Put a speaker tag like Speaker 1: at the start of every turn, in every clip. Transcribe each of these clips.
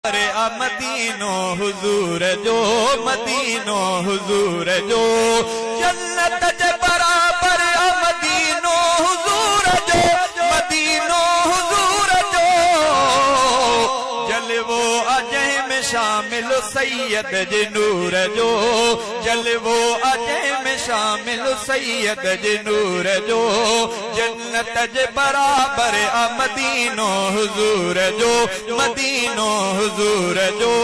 Speaker 1: آ مدينو حضور جو، مدينو حضور جو، جنت جي برابر آ مدينو حضور جو، مدينو حضور جو، جلوو آ جنهن ۾ شامل سيد جي نور جو، جلوو آ جنهن ۾ شامل سيد جي نور جو، جنت جي برابر آ مدينو حضور جو، مدينو حضور جو.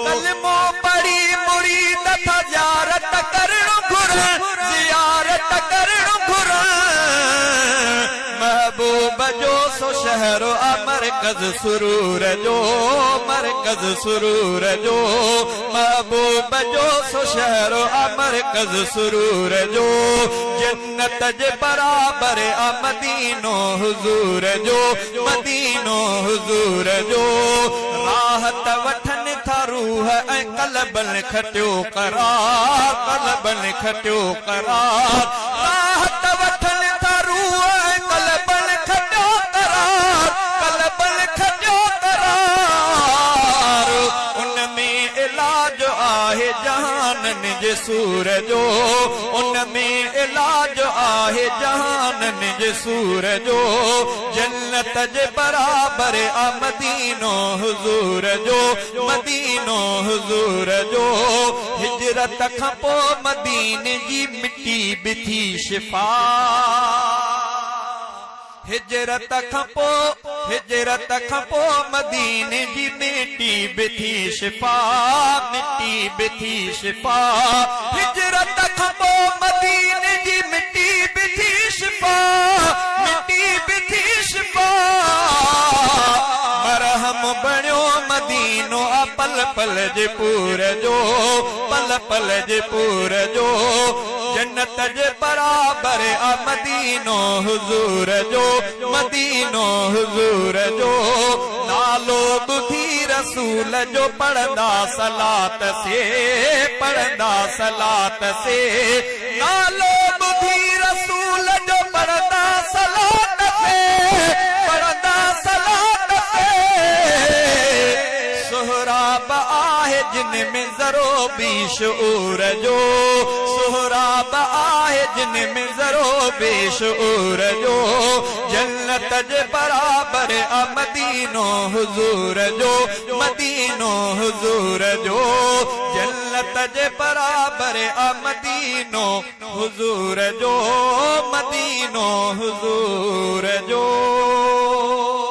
Speaker 1: ڪلمو پڙهي مريد ٿا زيارت ڪرڻ گهرن، زيارت ڪرڻ گهرن. محبوب جو سو شهر آ مرڪز سرور جو، مرڪز سرور جو. محبوب جو سو شهر آ مرڪز سرور جو. جنت جي برابر آ مدينو حضور جو، مدينو حضور جو. راحت وٺن ٿا روح ۽ قلبن کٽيو قرار، قلبن کٽيو قرار. راحت وٺن ٿا روح ۽ قلبن کٽيو قرار، قلبن کٽيو قرار. ان ۾ علاج آهي جهانن جي سور جو. ان ۾ علاج آهي جهانن جي سور جو، جنت جي برابر آ مدينو حضور جو، مدينو حضور جو. هجرت کان پو مديني جي مٽي به ٿي شفا. هجرت کان پو، هجرت کان پو مديني جي مٽي به ٿي شفا، مٽي به ٿي شفا. هجرت کان پو مديني جي مٽي به ٿي شفا، مٽي به ٿي شفا. مرهم بڻيو مدينو آ پل پل جي پور جو، پل پل جي پور جو. جنت جي برابر آ مدينو حضور جو، مدينو حضور جو. نالو ٻڌي رسول جو پڙهندا صلات سي، پڙهندا صلات سي. نالو ٻڌي رسول جو پڙهندا صلات سي، پڙهندا صلات سي. سهراب آهي جن ۾ ذرو بي شعور جو، سهراب آهي جن ۾ ذرو بي شعور جو، جنت جي برابر آ مدينو حضور جو، مدينو حضور جو، جنت جي برابر آ مدينو حضور جو، مدينو حضور جو.